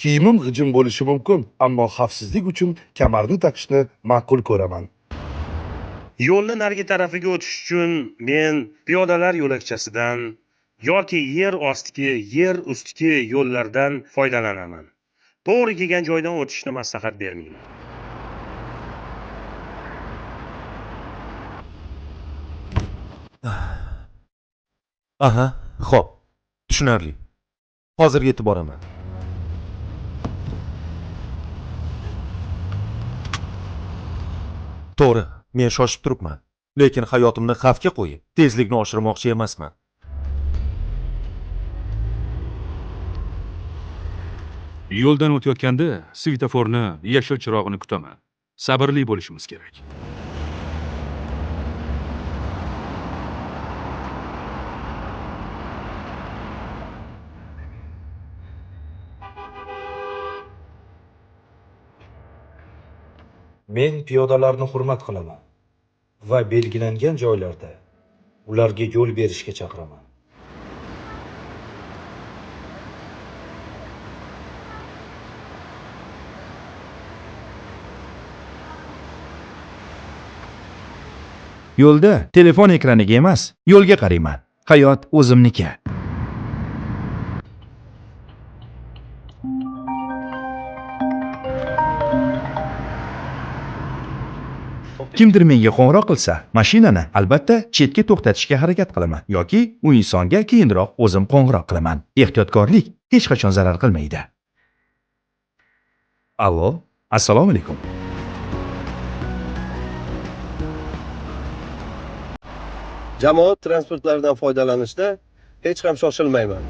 Kiyimim g'ijim bo'lishi mumkin, ammo xavfsizlik uchun kamarni taqishni ma'qul ko'raman. Yo'lni narigi tarafiga o'tish uchun men piyodalar yo'lakchasidan yoki yer ostki, yer ustki yo'llardan foydalanaman. To'g'ri kelgan joydan o'tishni maslahat bermayman. Aha, xo'p. Tushunarli. Hozir yetib boraman. To'g'ri, men shoshib turibman. Lekin hayotimni xavfga qo'yib, tezlikni oshirmoqchi emasman. Yo'ldan o'tayotganda svetoforni yashil chirog'ini kutaman. Sabrli bo'lishimiz kerak. Men piyodalarni hurmat qilaman va belgilangan joylarda ularga yo'l berishga chaqiraman. Yo'lda telefon ekraniga emas, yo'lga qarayman. Hayot o'zimniki. Kimdir menga qo'ng'iroq qilsa, mashinani albatta chetga to'xtatishga harakat qilaman yoki u insonga keyinroq o'zim qo'ng'iroq qilaman. Ehtiyotkorlik hech qachon zarar qilmaydi. Allo, assalomu alaykum. Jamoat transportlaridan foydalanishda hech ham shoshilmayman.